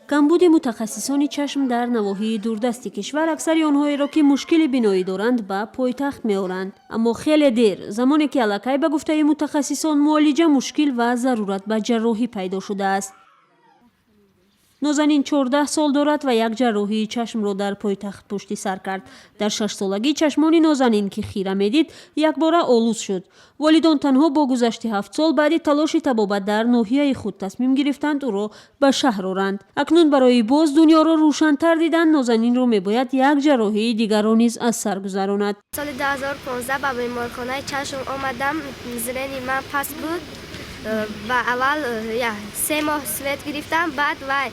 Камбуди мутахассисони чашм дар навоҳии дурдасти кишвар аксари онҳоеро, ки мушкили биноӣ доранд, ба пойтахт меоранд, аммо хеле дер, замоне ки аллакай, ба гуфтаи мутахассисон, муолиҷа мушкил ва зарурат ба ҷарроҳӣ пайдо шудааст. Нозанин 14 сол дорад ва як ҷарроҳии чашмро дар пойтахт пушти сар кард. Дар 6-солагӣ чашмони Нозанин, ки хира медид, якбора олуз шуд. Волидон танҳо бо гузашти 7 сол, баъди талоши табобат дар ноҳияи худ, тасмим гирифтанд ӯро ба шаҳр оранд. Акнун барои боз дунёро рӯшантар дидан Нозанинро мебояд як ҷарроҳии дигарро низ аз сар гузаронад. Соли 2015 ба беморхонаи чашм омадам. Зрение ман паст буд ва аввал 3 моҳ свет гирифтам, баъд вай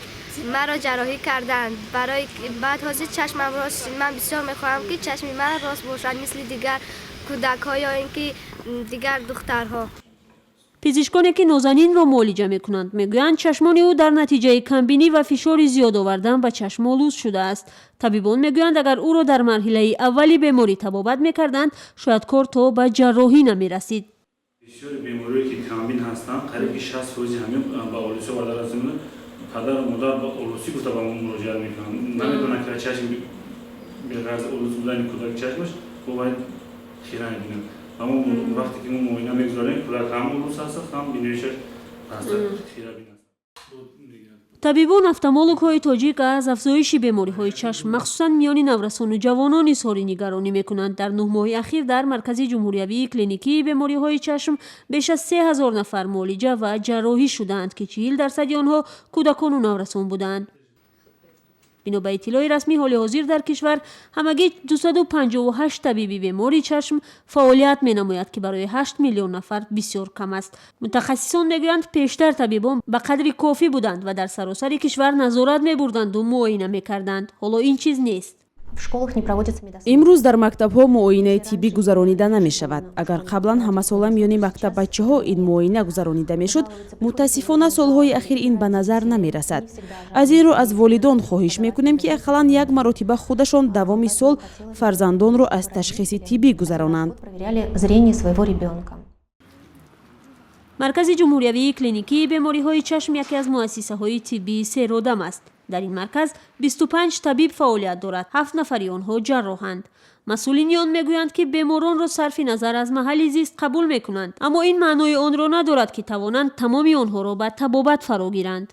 маро ҷарроҳӣ карданд. Барои баъд ҳозир чашмам рост. Ман бисёр мехоҳам, ки чашми ман рост бошад, мисли дигар кӯдакҳо ё ин ки дигар духтарҳо. Пизишконе, ки Нозанинро муолиҷа мекунанд, мегӯянд, чашмони ӯ дар натиҷаи камбинӣ ва фишори зиёд овардан ба чашм олуз шудааст. Табибон мегӯянд, агар ӯро дар марҳилаи аввали беморӣ табобат мекарданд, шояд кор то ба ҷарроҳӣ намерасид. Бисёри бемориҳое, ки камбин ҳастанд, қариб ки 60 фоизи ҳамин ба олусӣ оварда расонда. Падару модар ба олусӣ гуфта ба мо муроҷиат мекунанд, намедонанд, ки чашм беғарз олус будани кӯдак чашмаш бо бояд хира мебинад. Ва мо вақте ки мо муоина мегузорем, кӯдак ҳам олус ҳаст, ҳам биноишаш паст, хира бин аст. Табибон, офтальмологҳои тоҷик аз афзоиши бемориҳои чашм, махсусан миёни наврасону ҷавонон, изҳори нигаронӣ мекунанд. Дар 9 моҳи ахир дар Маркази ҷумҳуриявии клиникии бемориҳои чашм беш аз 3000 нафар муолиҷа ва ҷарроҳӣ шудаанд, ки 40 дарсади онҳо кӯдакону наврасон буданд. Бино ба иттилои расмӣ, ҳоли ҳозир дар кишвар ҳамагӣ 258 табиби бемори чашм фаъолият менамояд, ки барои 8 миллион нафар бисёр кам аст. Мутахассисон мегӯянд, пештар табибон ба қадри кофӣ буданд ва дар саросари кишвар назорат мебурданду муоина мекарданд. Ҳоло ин чиз нест. В школах не проводится медосмотр. Имрӯз дар мактабҳо муоинаи тиббӣ гузаронида намешавад. Агар қаблан ҳамасола миёни мактаббачаҳо ин муоина гузаронида мешуд, мутаассифона, солҳои ахир ин ба назар намерасад. Аз ин рӯ аз волидон хоҳиш мекунем, ки ақаллан як маротиба худашон давоми сол фарзандонро аз ташхиси тиббӣ гузаронанд. Проверяли зрение своего ребенка. Маркази ҷумҳуриявии клиникии бемориҳои чашм яке аз муассисаҳои тиббии серодам аст. Дар ин марказ 25 табиб фаъолият дорад, ҳафт нафари онҳо ҷарроҳанд. Масъулини он мегӯянд, ки беморонро сарфи назар аз маҳалли зист қабул мекунанд, аммо ин маънои онро надорад, ки тавонанд тамоми онҳоро ба табобат фаро гиранд.